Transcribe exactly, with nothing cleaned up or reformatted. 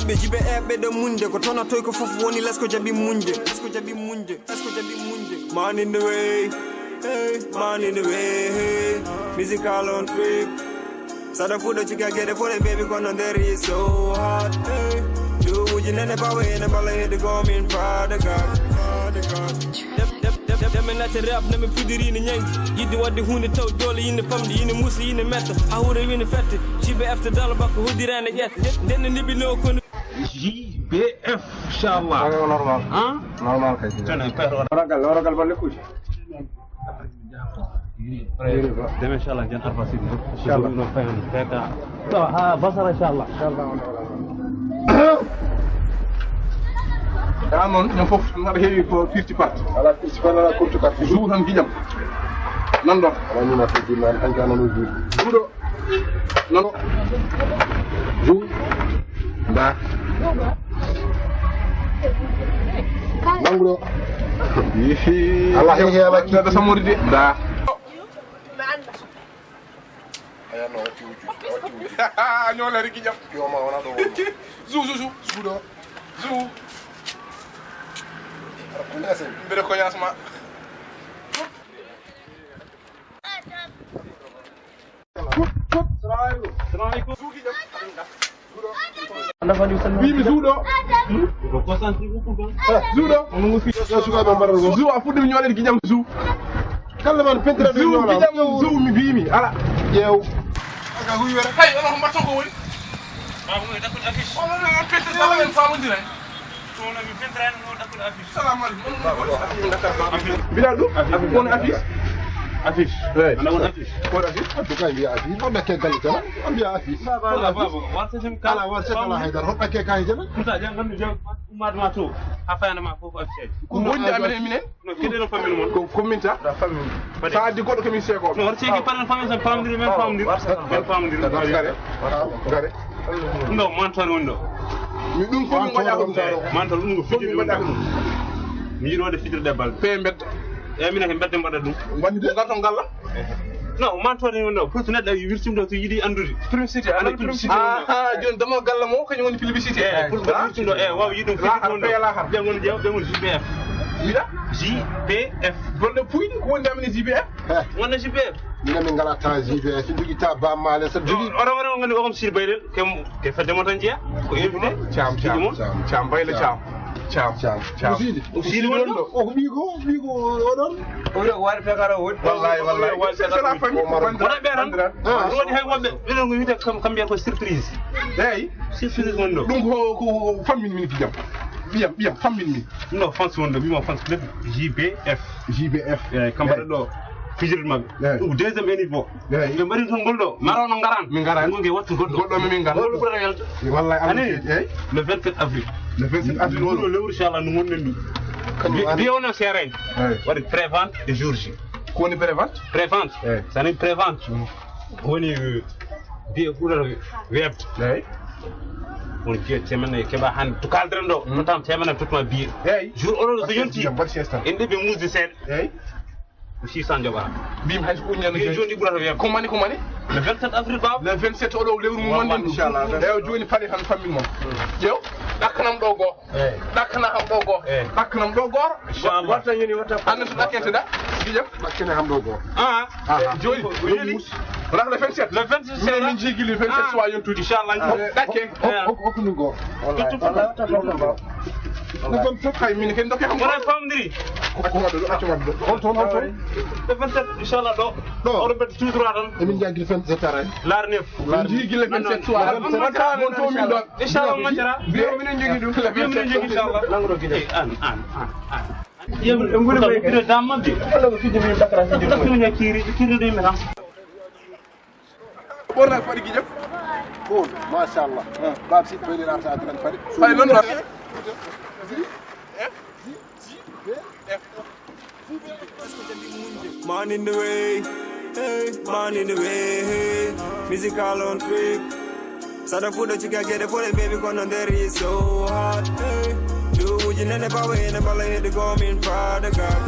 Ɓe jibe eɓɓe ɗo munde, ko tono toy ko fof woni, lesko jaɓi munde, lesko jaɓi munde, lesko jaɓi munde. Man in the way, hey, man in the way, hey. Musical on trip. Sada fuɗo cika gede fore baby kono there is so hard, hey. Duuji nene pawe ene bala hedi komin pada ka, pada ka. Dem, dem, dem, dem, dem, nate rap, nami pudiri ni nyangi. Yidi wadi huni taw dole yini pamdi, yini musi, yini meta. Ahura yini fete, jibe after dala bako hudira na yet. Nden ni bino kono. J B F, inchallah. Normal. Hein? Normal kay. Tene, père, wala. Waragal, waragal balle kuji. Deme, inchallah, jan arfa sidi. Inchallah. No fayan, peka. To, ha, basara, inchallah. Inchallah, on wala. Ɗa noon, ñam fof, aɗa heewi ko firti parti. Ala firti parti, ala kurti parti. Jour tan giƴam. Nan ɗon. Ala ni ma firti ma, an ka nan jour. Ɗuɗo. Nano. Jour. Da. Nanguɗo. Yihi. Ala hehe ala ki. Da samori de. Da. Aya no watti wujju. Watti wujju. Ñola riki jam. Yo ma wona ɗo. Zu, zu, zu. Zu ɗo. Zu. Ara ko ñasen. Mbere ko ñasma. Mbimi zuuɗo. Zuuɗo. Yo sukaaɓe mbaɗata ko. Zu a fuɗɗi ñoolede gijam zu. Kala man pentira zu gijam zu mi mbimi. Ala. Ƴeew. Aka huywere. Hay, ono mbatton ko woni? Baba mo dakul affiche. Ono no pentir sa men famondira. Ono mi pentirani mo dakul affiche. Salamu alaikum. Mbiɗa ɗum? Affiche. Won affiche? Affiche. Eyi. Ana won affiche? Won affiche? En tout cas, mbiya affiche. Wonɓe ke galle tan. Mbiya affiche. Baba, baba, warta tan kala. Ala warta kala haydara. Hoɓɓe ke kay tan. Pourtant, jan gandu jam. Ummaade ma to, haa fayande ma fof affiche. Ko wonde amen e minen? No, keɗen no famille mon. Ko, ko min ta? Da famille. Sa addi goɗɗo ko min seekooɓe. No, hoto ceeki paɗen famille, so pamdiri, men pamdiri. Men pamdiri. Gare. Gare. No, mantoon woni ɗo. Mi ɗum ko min mbaɗa ko ɗum. Mantoon ɗum ko fijirde woni ɗo. Mi yiɗi wonde fijirde bal. Pe mbedda. Eyi, minen ko mbedda mbaɗa ɗum. Wonde? Ngarton galla? Non, mantorde woni ɗo. Pour neɗɗo wirtim ɗo, so yiɗi anndude. Publicité, ana publicité woni ɗo. Ah, joni damo galla mo, kañum woni publicité. Eyi, pour neɗɗo wirtim ɗo, eyi, waaw, yiɗi ɗum. Lahar, woni ɗo. Ɓe lahar. Ɓe woni jeew, ɓe woni J B F. Mbiɗa? J B F. Wonde puyɗi, ko wonde amen J B F? Eyi. Wona J B F. Minen min ngala temps J B F, jogi ta Bammaale, so jogi. Oɗo, oɗo, ngandi o kam Sidi Baylel, ke, ke fedde mo tan jeeya, ko invité. Caam, caam, caam, caam, Bayla caam. Caam. Caam. Caam. Sidi. O Sidi woni ɗo? O ko ɓiigo, ɓiigo oɗon? O wiya ko waɗi pekara o woɗɗi. Wallahi, wallahi. C'est la famille. Wona ɓe tan. Ah. Ɗum waɗi hay woɓɓe, ɓeɗon ko wiyde kam, kam mbiya ko surprise. Eyi. Surprise woni ɗo. Ɗum ko, ko famille min fijam. Ɓiyam, ɓiyam, famille min. Non, fans woni ɗo, mbima fans club J B F. J B F. Eyi, kam mbaɗa ɗo fijirde maɓɓe. Eyi. Ɗum ko deuxième équipe o. Eyi. Ɓe mbaɗi toon ngol ɗo, maro no ngaran. Min ngaran. Ngol nge wattu goɗɗo. Goɗɗo min ngaran. Ngol ɓurata welde. Wallahi, Allah. Ani, eyi. Le vingt-sept avril. Le vingt-sept avril woni. Lewru, inchallah, no ngonɗen ɗum. Kañum. Mbi-, mbiya wona seerani. Eyi. Waɗi prévente e jour J. Ko woni prévente? Prévente. Eyi. So a nani prévente. Mm. Woni, eh, mbiye ɓurata weeɓde. Eyi. Woni mbiye temen nayi keɓa hannde to kaldiren ɗo. Mm. Tottama temen nayi, tottama biye. Eyi. Jour oɗo so yonti. Mbaɗ sieste tan. En ɗeɓi muusde seeɗa. Eyi. Ko six cents joɓa. Mbimi hay so ko ñande. Jooni ɓurata weeɓde. Ko mani, ko mani? Le vingt-sept avril, baba. Le vingt-sept oɗo lewru mo wonɗen. Inchallah. Eyo, jooni paɗe tan famille mon. Ƴeew, ɗakkanam ɗo goo. Eyi. Ɗakkana kam ɗo goo. Eyi. Ɗakkanam ɗo goo. Inchallah. Warta yoni, warta. Anne so ɗakkete da. Gijam. Ɗakkana kam ɗo goo. Ah. Ah. Eyi, jooni. Ko, ko yeli? Wona le vingt-sept. Le vingt-sept. Minen min jigili vingt-sept suwa yontude. Inchallah. Ah. Ɗakke. Hok-, hok-, hokku ɗum goo. Wallahi. Wallahi, wallahi. Ɗum ɗon fof kay min ken dokke kam. Wona famdiri. Ko, ko waɗɗo ɗo, accu waɗɗo. Hol toon, hol toon? Le vingt-sept, inchallah, ɗo. Ɗo. Oɗo ɓe toujours tan. Emin jaggi le vingt-sept ara. Laar neuf. Min jii gila vingt-sept soir. Mon to min ɗon. Inchallah, Manjara. Biyo minen jogii ɗum. Biyo minen jogii, inchallah. Nangro gila. Eh, an, an, an, an. Yem, en nguri may kire dam mabbe. Wala ko fidde min bakara fidde. Ko ɗakkino ñakkiri, kiri de mi ram. Ɓorna ko waɗi gijam. Ko on, machallah. Ah. Bab si ɓeyɗen arta adduran paɗe. Hay non ba. Man in the way, hey, man in the way, hey. Musical on trip. Sada fuɗo cika gede fore baby kono there is so hard, hey. Duuji nene pawe ene bala hedi komin pada ka.